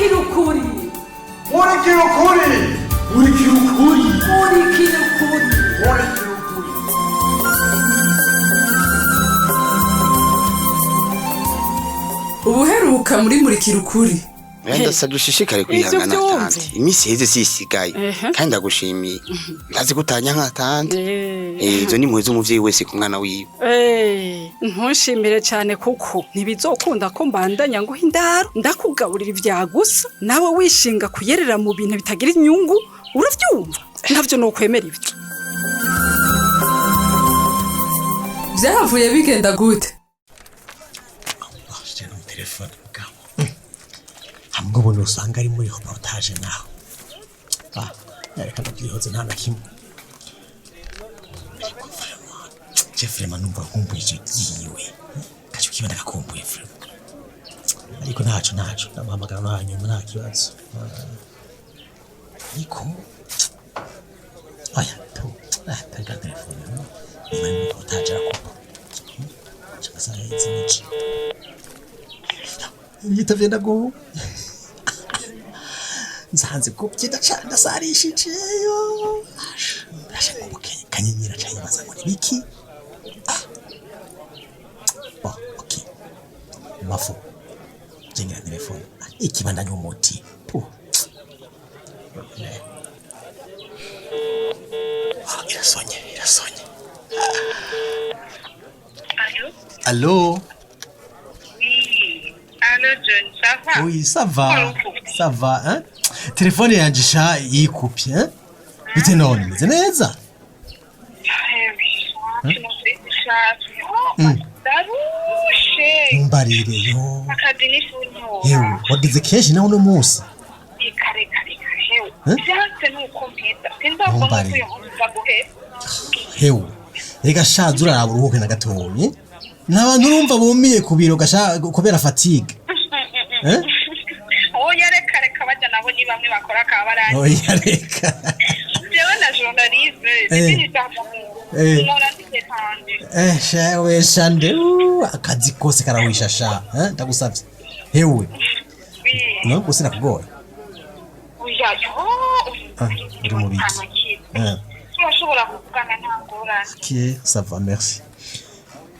Murikira ukuri. Murikira ukuri. Murikira ukuri. Murikira ukuri. Murikira ukuri. Ubuheruka muri Murikira Ukuri. Ndasabye ushishikare Ivyo kwihangana vyumve. tante. Iminsi iheze sisigaye. Ehe. Kandi ndagushimiye. Ndazi ko utanyanka tante. Eh. Izo ni impuhwe z'umuvyeyi wese ku mwana wiwe. Eh, ntushimire cyane kuko ntibizokunda ko mbandanya nguha indaro, ndakugaburira ivyagusa nawe wishinga kuyerera mu bintu bitagira inyungu. Uravyumva, ntavyo nokwemera ivyo. Vyahavuye bigenda gute? Ashije no telefone mugabo. Hamwe ubona usanga ari muri reportage naho. Ah, reka ndabyihoze, nta na kimwe. Ariko vraiment, je vraiment numva nkumbuye icyo giwe. Kacu kiba ndagakumbuye vraiment. Ariko ntaco ntaco, ndamuhamagara no hanyuma, nta kibazo. Ah. Ariko oya, tu, ah, tarika telefone. Niba ari muri reportage arakupa. Shaka saa y'izi. Yitavye ndago nsanze kubyina cane, ndasarishije yo asha ngo Kanyenyeri aca yibaza ngo nibiki. Ah, bon, ok, mafu jengera telefone ikibandanya umuti pu. Ah, irasonye, irasonye. Allô? Allo? Oui. Allô, John, ça va? Oui, ça va. Ça va, hein? Telefone yanje sha yikupye, hein? Bite none, meze neza? Ndarushe. Mbarire yo. Akazi n'ifuntu. Yewe, wagize kenshi nawe uno munsi. Kare kare kare, hewe. Eh? Vyanse nuko mpeza. Sinzabona Ntumbare. uko uyu munsi uza guhera. Hewe, reka shaza uraraba uruhuke na gatoyi. Nta bantu urumva bumiye ku biro gasha kubera fatigue. Eh? Oya, reka reka, bajya nabo ni bamwe bakora akabarani. Oya reka. Jewe na journalisme, Eh. Eh. mpora ndidepanze. Eh, shawe shande, akazi kose karawisha sha. Eh, ndagusavye. Hewe, Oui. no gusa nakugoye. Oya, yo. Ah, uri mu biki? Eh. Turashobora kuvugana, nta ngorane. Ok, ça va, merci.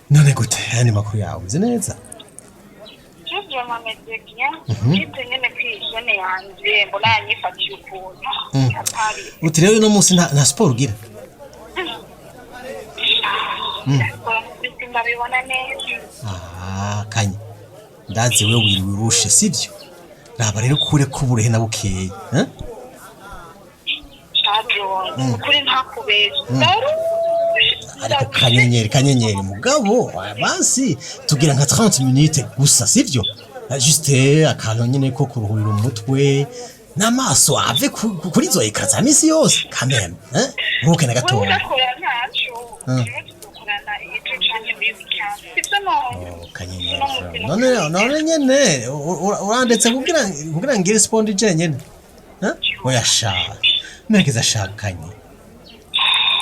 None gute, ayandi makuru yawe, uzi neza? Je vraiment meze bien. Mfite nyene kw'ijene yanje mbona yanyifatiye ukuntu. Atari. Uti rero uno munsi nta siporo ugira? Ndabibona neza. Ah, Kanye. Ndazi we wiriwe urushe, sivyo? Raba rero kure kuburehe na bukeye, eh? Shajo, ukuri ntakubesha. Ndarushe. Ariko Kanyenyeri, Kanyenyeri, mugabo, basi tugira nka 30 minutes gusa, sivyo? Ah, juste akantu nyene ko kuruhurira umutwe n'amaso ave kuri izo écran za misi yose quand même, eh? Uruhuke na Wewe gatoya. udakora ntaco. Jewe tuzokorana ejo canke muri weekend. Sivyo none? Oh, Kanyenyeri, none none nyene urandetse kugira ngire sport jenyene, eh? Oya sha, nerekeza sha Kanye.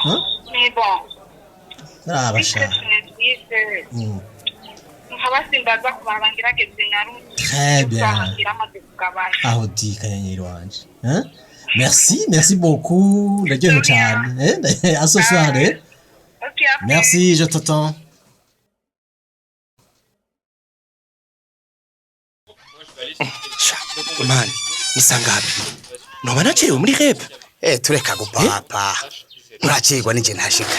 Hein? Mais bon, Raba sha. puisque tu me dis, nkaba simbaza kubaba, ngerageze narutse. Très bien. Ngira amaze kugabanya. Aho di Kanyenyeri wanje, hein? Merci, merci beaucoup, ndaryohewe cyane, eh? À ce soir, eh? Ok, après. Merci, je t'attends. Sha, mani, ni sangapi? Noba nacerewe muri rep? Eh, tureka gupapa. Nturakirwa nije ntashika.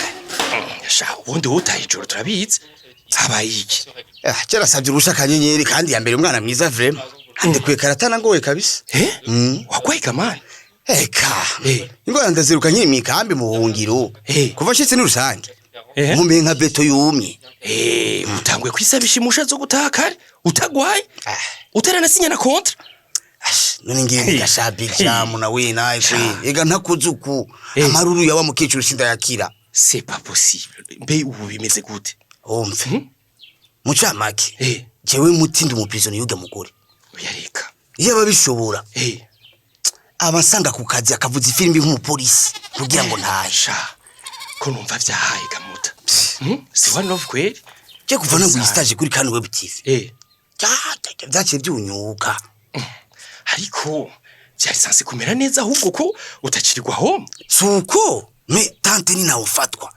Sha, ubundi wowe utaha ijoro turabizi. Habaye iki? Eh, kera savye urusha Kanyenyeri kandi ya mbere umwana mwiza vraiment. Andekuye karatana ngoye kabisa. Eh? Mm. Wagwaye gamani? Eka. Eh. Ingorane ndaziruka nkiri mw'ikambi mu buhungiro. Eh. Kuva nshitse ni rusange. Eh. Nkumbuye nka beto yumye. Eh, utanguye kwisabisha imusha zo gutaha kare utagwaye? Ah. Utaranasinya na contrat? Ash, none ngiye ngasha Big Jam na we nawe kwe. Ega ntakuze uku. Eh. Amaruru yawa mukecuru sindayakira. C'est pas possible. Mbe ubu bimeze gute? Umve. Mucamake. Eh. Jewe mutindi umuprisonnier y'urya mugore. Oya reka. Iyo ababishobora Eh. aba nsanga ku kazi akavuza ifirimbi nk'umupolisi kugira ngo ntahe. Sha, ko numva vyahaye gamuta. Si one love kweli? Je kuva nanguye stage kuri Kano Web TV. Eh. Vyaciye byunyuka. Ariko byari censé kumera neza ahubwo ko utakirirwa home. Suko mais tante ni nawe ufatwa.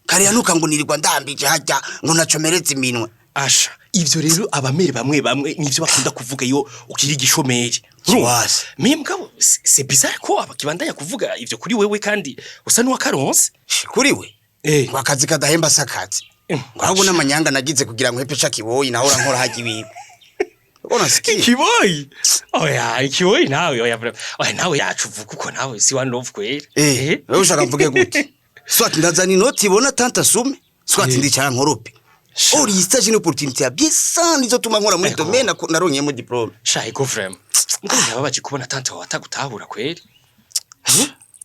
Kare yanuka ngo nirirwa ndambije hajya ngo nacomeretse iminwe. Asha, ivyo rero abamere bamwe bamwe nivyo bakunda kuvuga iyo ukiri igishomeri. Urumva? Kiwasi. Mais mugabo c'est bizarre ko abakibandanya kuvuga ivyo kuri wewe kandi usa n'uwakaronse. Kuri we ngo akazi kadahemba sakazi, ngo ahubwo n'amanyanga nagize kugira ngo hepe ca kiboyi naho urankora hajya ibiwe. Ubona sikiye. Ikiboyi, oya, ikiboyi nawe, oya bro. Oya, nawe yacu uvuga uko nawe si one love kwera. Eh, wewe ushaka mvuge gute? Soit ndazana inoti ibona tante asume, soit ndicara nkorope. Or iyi stage ni opportunité ya bien sana izotuma nkora muri Ego. domaine naronkeyemo diplôme. Sha, ego vraiment, mugabo ndababaje kubona tante wawe atagutahura kweri.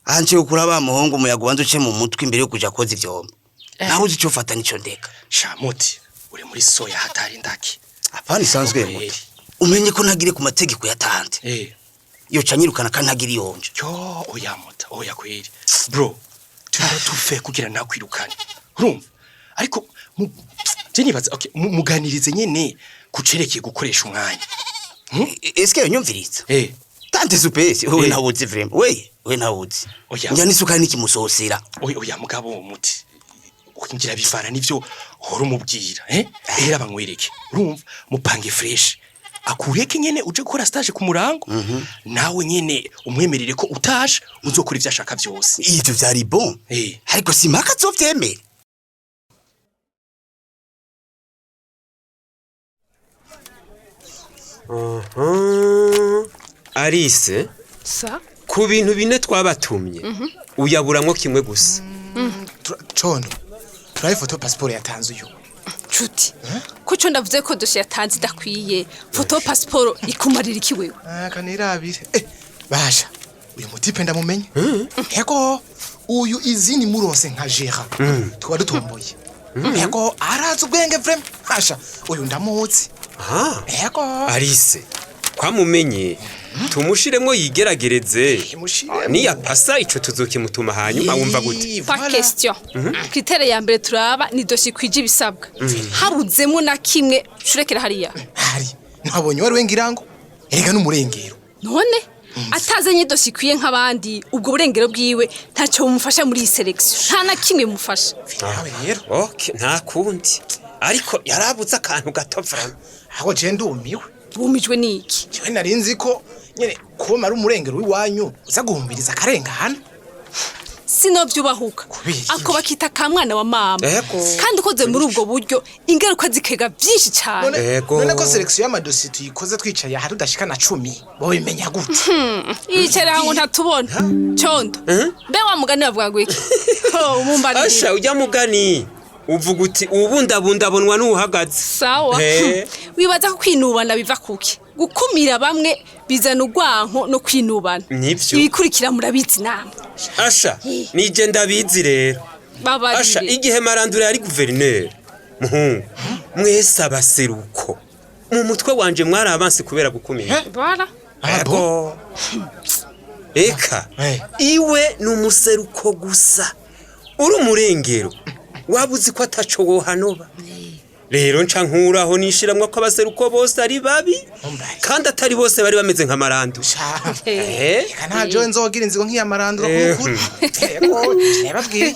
Anje ukura ba muhungu umuyaga ubanza uce mu mutwe imbere yo kuja koza ivyombo. Naho uzi ico fata nico ndeka. Sha muti, uri muri soya hatari ndaki. Apana isanzwe Kweri. muto. Umenye ko ntagire ku mategeko ya tante. Yoca nyirukana kandi ntagira iyonje. Yo, oya muta, oya kweri bro, turaba tufe kugira nakwirukane, urumva? Ariko je nibaza, okay, muganirize nyene kucerekeye gukoresha umwanya. Eske yonyumviriza? Tante supesi, wewe ntawuzi vraiment. We ntawuzi. Oya. Njya n'isukari nikimusosera. Oya, oya, mugabo muti, ngira bivana n'ivyo uhora umubwira, eh, era banywereke, urumva, mupange fresh, akureke nyene uje gukora stage ku murango, nawe nyene umwemerere ko utashe uzokora ivyo ashaka vyose. Ivyo vyari bon. Ariko simpaka azovyemera. Alice, Sa. ku bintu bine twabatumye uyaburamwo kimwe gusa. Condo, turabe foto pasiporo yatanze uyu. Nshuti, kuco ndavuze ko dosiye yatanze idakwiye, foto pasiporo ikumarira iki wewe? Kanirabire, basha, uyu mutipe ndamumenye. Ego, uyu izini muronse nka Gera tukaba dutomboye. Ego, arazi ubwenge vraiment. Hasha, uyu ndamuzi. Ego. Alice, kwamumenye tumushiremwo yigeragereze. Mushiremwo. Niyapasa ico tuzokimutuma hanyuma, wumva gute? Pas question. Critère ya mbere turaba ni dosiye ikwije ibisabwa. Habuzemo na kimwe, curekera hariya. Hari ntabonye wari we, ngirango erega n'umurengero. None atazanye dosiye ikwiye nk'abandi, ubwo burengero bwiwe ntacyo bumufasha muri iyi sélection, nta na kimwe bumufasha. Nawe rero. Okay, nta kundi, ariko yarabuze akantu gato vraiment. Aho je ndumiwe. Bumijwe n'iki? Jewe nari nzi ko nyene kuba ari umurengero w'iwanyu uza guhumiriza akarengana. Sinovyubahuka. Kubera iki? Ako bakita ka mwana wa mama. Ego. Kandi ukoze muri ubwo buryo ingaruka zikega byinshi cyane. None Ego. none ko sélection y'amadosiye tuyikoze twicaye aha tudashika na 10, bobimenya gute? Yicara ngo ntatubona. Condo, mbe wa mugani bavuga ngo iki? Ho, mumbarire. Asha, ujya mugani uvuga uti ubundabundabonwa n'uhagaze. Sawa. Wibaza ko kwinubana biva kuki? Gukumira bamwe bizana urwanko no kwinubana. Nivyo. Ibikurikira murabizi namwe. Asha, nije ndabizi rero. Asha, Babarire. igihe Marandura yari guverineri, muhungu, mwese abaseruko mu mutwe wanje mwari abansi kubera gukumira. Bara. Ego. Eka, iwe ni umuseruko gusa, uri umurengero waba uzi ko ataco wohanoba. Rero nca nkuraho nishiramwo ko abaseruko bose ari babi, kandi atari bose bari bameze nka Marandu. Reka nta jewe nzogira inzigo nk'iya Marandura kuri. Ego, nababwiye.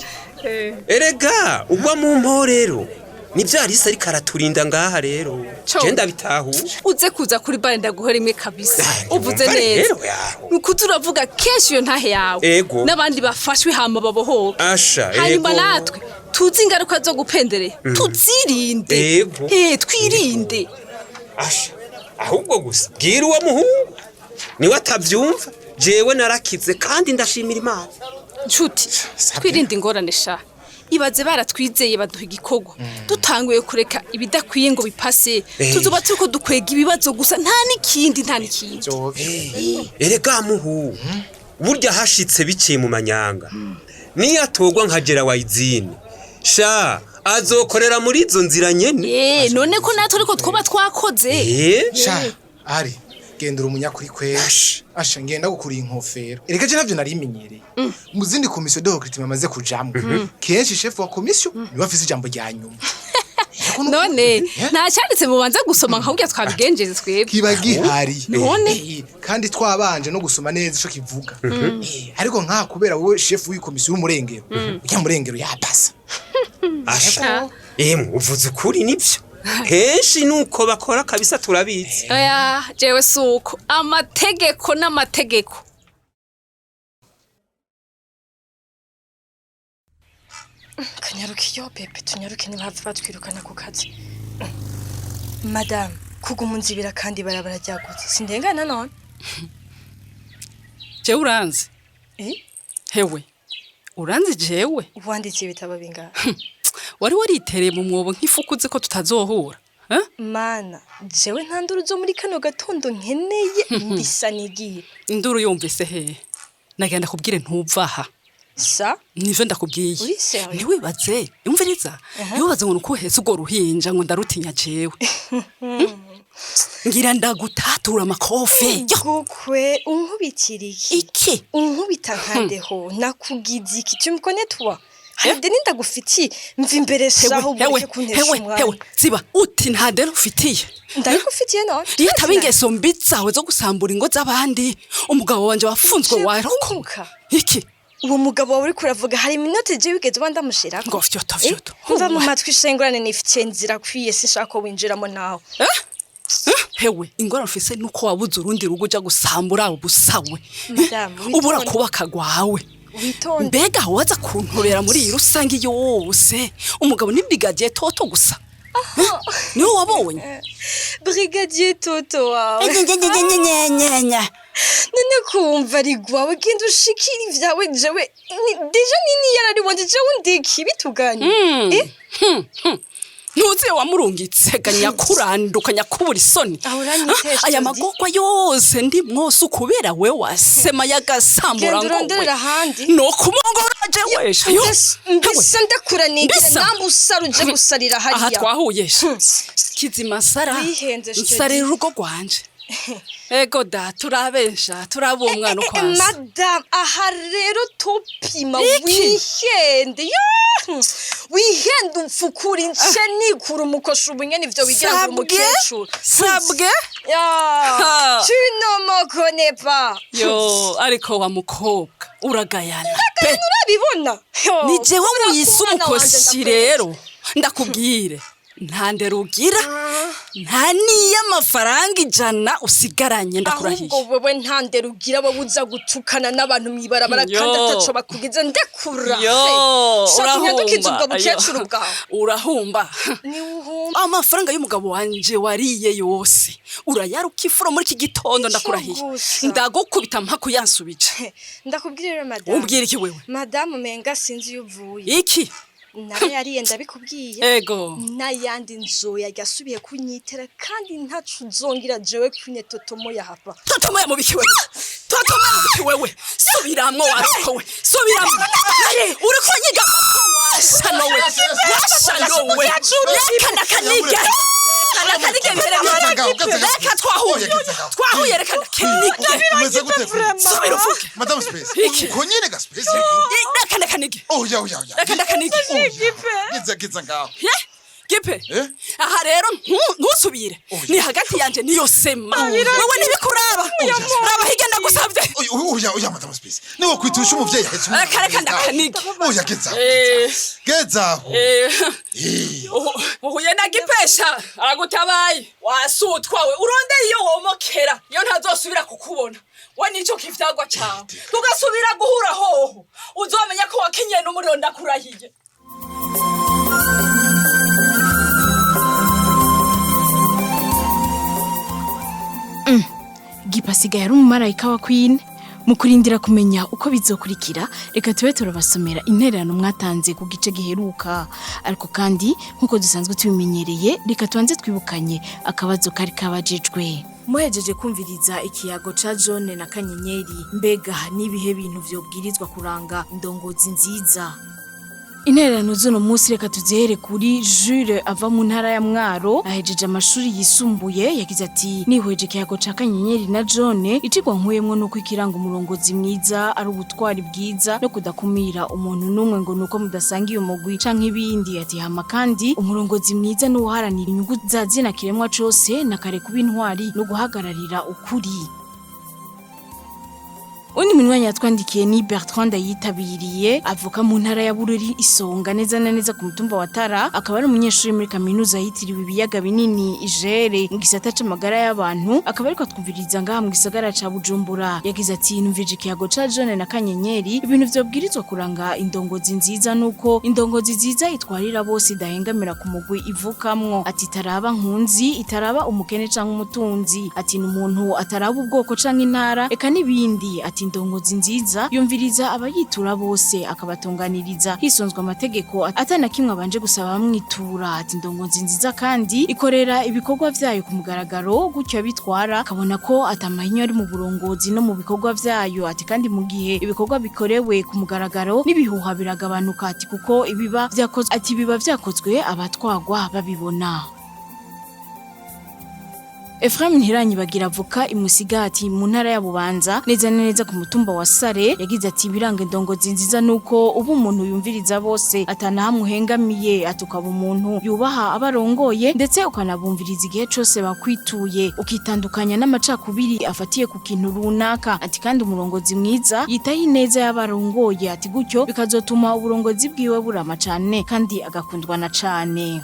Erega ugwa mu mporero nivyo Alice ariko araturinda ngaha rero. Co. Je ndabitahu. Uze kuza kuri bare ndaguhora imwe kabisa. Uvuze Umva neza. rero yaho. Nukuza uravuga kenshi iyo ntahe yawe. Ego. N'abandi bafashwe hama babohoka. Asha, Hanyuma ego. natwe tuzi ingaruka zo gupenderera. Tuzirinde. Ego. Twirinde. Asha, ahubwo gusa bwira uwo muhungu niwe atavyumva, jewe narakize kandi ndashimira Imana. Nshuti, twirinde ingorane sha. Ibaze baratwizeye baduha igikorwa, dutanguye kureka ibidakwiye ngo bipase, tuzoba turiko dukwega ibibazo gusa, nta n'ikindi, nta n'ikindi. Erega muhu, burya hashitse biciye mu manyanga, niyo atorwa nkagera wayizini sha, azokorera muri izo nzira nyene. None ko natwe ariko twoba twakoze. Sha, ari gendera umunyakuri kwera. Asha, ngenda gukura inkofero. Erega je navyo narimenyereye. Mu zindi commission de recrutement maze kujamwo, kenshi chef wa commission niwe afise ijambo rya nyuma. None nta cyanditse mubanza gusoma nka burya twabigenjeje twebwe. Kiba gihari. None? Kandi twabanje no gusoma neza ico kivuga. Ariko nka kubera wowe chef w'ikomisiyo y'umurengero, ujya murengero yapasa. Asha, emwe uvuze ukuri, nibyo henshi nuko bakora kabisa, turabizi. Oya, jewe suko amategeko n'amategeko. Kanyaruke iyo bébé, tunyaruke ntibahave batwirukana ku kazi. Madamu, kuguma unzibira kandi barabara ryagutse, sindengana none? Jewe uranzi? Eh? Hewe, uranzi jewe? Wanditse ibitabo bingahe? Wari waritereye mu mwobo nk'ifuku uzi ko tutazohura, eh? Mana, jewe nta nduru zo muri kano gatondo nkeneye, mbisa nigiye. Induru yumvise hehe? Nagenda kubwire, ntuvaha. Sa? Nivyo ndakubwiye. Uri sérieux? Ntiwibaze, umviriza, ntiwibaze ngo nuko uhetse urwo ruhinja ngo ndarutinya jewe. Ngira ndagutatura amakofe. Yo! Gukwe, unkubitira iki? Iki? Unkubita nkandeho, nakugize iki? Tu me connais, toi? Hari ideni ndagufitiye? Mva imbere shaho, Hewe, bureke kuntesha hewe, umwanya. Hewe, ziba uti nta deni ufitiye. Ndabigufitiye none. Iyo ataba ingeso mbi zawe zo gusambura ingo z'abandi, umugabo wanje wafunzwe warokoka. Iki? Uwo mugabo wawe uriko uravuga, hari iminota je wigeze uba ndamushirako? Ngo vyoto vyoto. Mva mu matwi, shengurane nifitiye inzira akwiye, sinshaka ko winjiramo nawe. Hewe, ingorane ufise nuko wabuze urundi rugo uja gusambura abo busawe. Madamu, ubura witonde. kubaka gwawe. Witonde. Mbega waza kuntorera muri iyi rusange yose, umugabo ni brigadier Toto gusa? Niwe wabonye? Brigadier Toto wawe. Nyenyenyenyenyenyenye. None kumva ari gwawe, genda ushikira ivyawe. Jewe déjà nini yarari wanje, jewe ndiki bituganye? Eh? Ntuzi wamurungitse ga nyakuranduka, nyakubura isoni. Aho uranyitesha. Aya magorwa yose ndi mwose ukubera we wasema yagasambura. Genda Ngo uronderera ahandi. No kumongora jewe yo. Mbese ndakuranigira. Mbisa. Namba usara uje gusarira Aha hariya. twahuye kizima sara. Wihenze, sheri. Nsarira urugo rwanje. Ego da, turabesha turaba uwo mwana uko asa. Madame, aha rero topima. Iki? Wihende yo, wihende umfukura ince nikura umukosha ubu nyene ivyo wigira ngo uri Sabwe? umukecuru. Sabwe? Ya, Ha. tu ne me connais pas. Yo, ariko wa mukobwa uragayana pe. Urabibona. Yo, Ni jewe wiyise umwana wanje. umukosi. Rero ndakubwire, nta ndero ugira, nta n'iy'amafaranga 100 usigaranye, ndakurahiye. Ahubwo wewe nta ndero ugira, wowe uza gutukana n'abantu mw'ibarabara Yo. kandi ataco bakugize. Ndekura. Yo, Shaka unyadukize urahumba. ubwo bukecuru Ayo. bwawe. Urahumba. Niwe uhumba. Amafaranga y'umugabo wanje wariye yose urayaruka ifuro muri iki gitondo, ndakurahiye. Gusa. Ndagukubita mpaka uyansubije. Ndakubwira rero, madamu. Umbwira iki wewe? Madamu, menga sinzi iyo uvuye. Iki? Nawe yariye, ndabikubwiye. Ego. N'ayandi nzoyarya asubiye kunyitera, kandi ntaco uzongira jewe kwine totomo yahapa. Totomo yamubiki wewe? Totomo yamubiki wewe? Subiramwo warokowe, subiramwo. Uriko nyigamba ko washanowe, washanowe. Reka ndakanige, reka ndakanige bihere. Reka twahuye, twahuye, reka ndakanige. Umeze gute? Subira uvuge. Madame Space. Iki? Uko nyene ga Space. Reka ndakanige. Oya, oya, oya. Reka ndakanige. Giza, giza ngaho. Ye? Gipe. Aha rero ntusubire, ni hagati yanje niyo sema. Wewe ntibikuraba, raba hirya, ndagusabye. Oya, oya, oya, Madame Space. Niwe kwitusha umuvyeyi ahetse umwana. Reka, reka ndakanige. Oya, geza. Geza aho. Uhuye na Gipesha aragutabaye, wasutwawe. Urondeye iyo womokera, iyo ntazosubira kukubona we nico kivyagwa cawe. Tugasubira guhura hoho, uzomenya ko wakinye n'umuriro, ndakurahiye. Gipa asigaye ari umumarayika wa Queen. Mu kurindira kumenya uko bizokurikira, reka tube turabasomera intererano mwatanze ku gice giheruka. Ariko kandi nk'uko dusanzwe tubimenyereye, reka tubanze twibukanye akabazo kari kabajijwe. Muhejeje kumviriza ikiyago ca John na Kanyenyeri, mbega n'ibihe bintu vyobwirizwa kuranga indongozi nziza? Intererano z'uno munsi reka tuzihere kuri Jules ava mu ntara ya Mwaro, ahejeje amashuri yisumbuye. Yagize ati: "Nihweje ikiyago ca Kanyenyeri na John, icigwa nkuyemwo nuko ikiranga umurongozi mwiza ari ubutwari bwiza no kudakumira umuntu n'umwe ngo nuko mudasangiye umugwi canke ibindi." Ati: "Hama kandi umurongozi mwiza n'uharanira inyungu za zina kiremwa cose, na kare kuba intwari no guhagararira ukuri." Undi munywanyi yatwandikiye ni Bertrand yitabiriye, avuka mu ntara ya Bururi, Isonga, neza na neza ku mutumba wa Tara, akaba ari umunyeshuri muri kaminuza yitiriwe ibiyaga binini Ijere mu gisata c'amagara y'abantu, akaba ariko atwumviriza ngaha mu gisagara ca Bujumbura. Yagize ati: "Numvije ikiyago ca John na Kanyenyeri. Ibintu vyobwirizwa kuranga indongozi nziza nuko indongozi nziza itwarira bose, idahengamira ku mugwi ivukamwo." Ati: "Itaraba nkunzi, itaraba umukene canke umutunzi." Ati: "Ni umuntu ataraba ubwoko canke intara, eka n'ibindi." Ati: "Indongozi nziza yumviriza abayitura bose, akabatunganiriza hisonzwe amategeko, atana kimwe abanje gusaba bamwitura." Ati: "Indongozi nziza kandi ikorera ibikorwa vyayo ku mugaragaro, gutyo abitwara akabona ko atamahinyu ari mu burongozi no mu bikorwa vyayo." Ati: "Kandi mu gihe ibikorwa bikorewe ku mugaragaro, n'ibihuha biragabanuka." Ati: "Kuko ibiba vyakozwe", ati: "Biba vyakozwe abatwagwa babibona." Ephraim Ntiranyibagira avuka imusigati mu ntara ya Bubanza, neza na neza ku mutumba wa Sare. Yagize ati: "Biranga indongozi nziza nuko uba umuntu yumviriza bose, atanahamwe uhengamiye." Ati: "Ukaba umuntu yubaha abarongoye, ndetse ukanabumviriza igihe cose bakwituye, ukitandukanya n'amacakubiri afatiye ku kintu runaka." Ati: "Kandi umurongozi mwiza yitaho ineza y'abarongoye." Ati: "Gutyo bikazotuma uburongozi bwiwe burama cane kandi agakundwa na cane."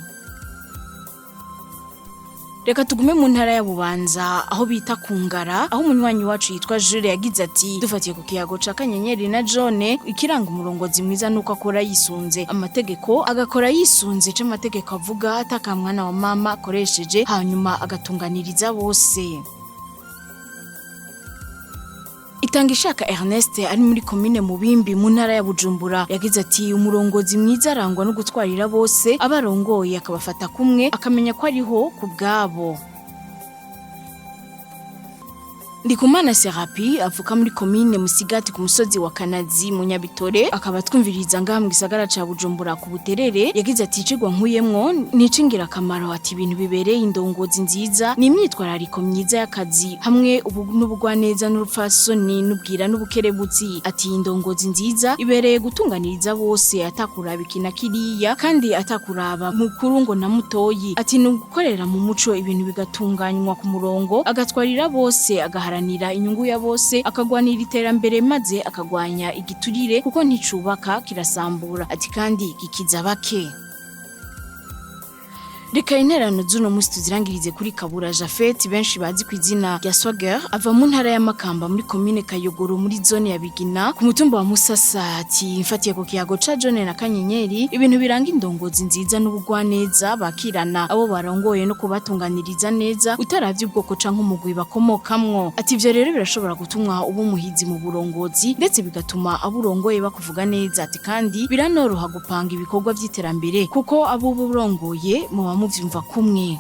Reka tugume mu ntara ya Bubanza, aho bita Kungara, aho umunywanyi wacu yitwa Jules yagize ati: "Dufatiye ku kiyago ca Kanyenyeri na John, ikiranga umurongozi mwiza nuko akora yisunze amategeko, agakora yisunze ico amategeko avuga, atakamwana wa mama akoresheje, hanyuma agatunganiriza bose." Itangishaka Ernest ari muri komine Mubimbi mu ntara ya Bujumbura yagize ati: "Umurongozi mwiza arangwa no gutwarira bose abarongoye, akabafata kumwe, akamenya ko ariho ku bwabo." Ndikumana Serapi avuka muri komine Musigati ku musozi wa Kanazi mu Nyabitore, akaba twumviriza ngaha mu gisagara ca Bujumbura ku Buterere. Yagize ati: "Icigwa nkuyemwo nicingira akamaro." Ati: "Ibintu bibereye indongozi nziza ni imyitwarariko myiza y'akazi, hamwe ubu n'ubugwaneza n'urupfasoni n'ubwira n'ubukerebutsi." Ati: "Indongozi nziza ibereye gutunganiriza bose, atakuraba iki na kiriya, kandi atakuraba mukuru ngo na mutoyi." Ati: "Ni ugukorera mu muco, ibintu bigatunganywa ku murongo, agatwarira bose, agaharanira inyungu ya bose, akagwanira iterambere, maze akagwanya igiturire, kuko nticubaka kirasambura." Ati: "Kandi gikiza bake." Reka intererano z'uno munsi tuzirangirize kuri Kabura Jafet, benshi bazi ku izina rya Swagger, ava mu ntara ya Makamba muri komine Kayogoro muri zone ya Bigina ku mutumba wa Musasa. Ati: "Mfatiye ku kiyago ca John na Kanyenyeri, ibintu biranga indongozi nziza n'ubugwaneza bakirana abo barongoye no kubatunganiriza neza, utaravye ubwoko canke umugwi bakomokamwo." Ati: "Ivyo rero birashobora gutuma uba umuhizi mu burongozi, ndetse bigatuma abo urongoye bakuvuga neza." Ati: "Kandi biranoroha gupanga ibikorwa vy'iterambere, kuko abo uba urongoye muba muvyumva kumwe."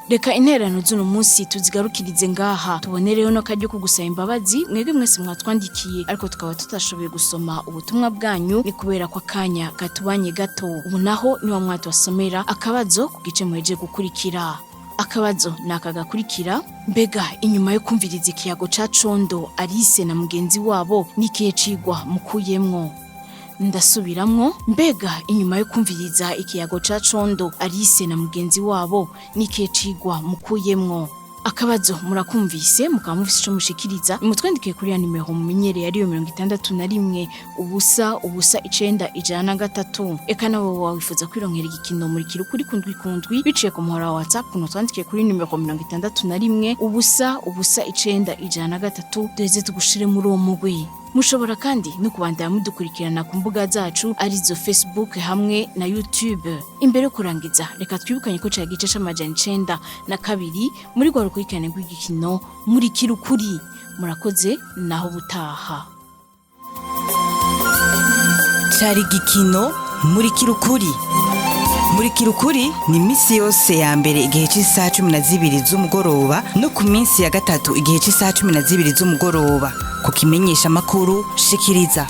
Reka intererano z'uno munsi tuzigarukirize ngaha, tubonereho n'akaryo ko gusaba imbabazi mwebwe mwese mwatwandikiye ariko tukaba tutashoboye gusoma ubutumwa bwanyu, ni kubera ko akanya katubanye gato. Ubu naho niwa mwatubasomera akabazo ku gice muheje gukurikira. Akabazo ni aka gakurikira: mbega inyuma yo kumviriza ikiyago ca Condo, Alice na mugenzi wabo, n'ikihe cigwa mukuyemwo? Ndasubiramwo: mbega inyuma yo kumviriza ikiyago ca Condo, Alice na mugenzi wabo, n'ikihe cigwa mukuyemwo? Akabazo murakumvise, mukaba mufise ico mushikiriza, mutwandikiye kuri ya nimero mumenyereye, ariyo 61 0 0 9 103. Eka nawe wawifuza kwironkera igikino Murikira Ukuri kundwi kundwi biciye ku muhora wa WhatsApp, nutwandikiye kuri nimero 61 0 0 9 103, duheze tugushire muri uwo mugwi. Mushobora kandi no kubandanya mudukurikirana ku mbuga zacu, arizo Facebook hamwe na YouTube. Imbere yo kurangiza, reka twibukanye ko ca gice c'902 muri rwa rukurikirane rw'igikino Murikira Ukuri. Murakoze, naho butaha. Cari igikino Murikira Ukuri. Murikira Ukuri ni iminsi yose ya mbere igihe cy'isaha 12 z'umugoroba, no ku minsi ya gatatu igihe cy'isaha 12 z'umugoroba, ku kimenyesha amakuru Shikiriza.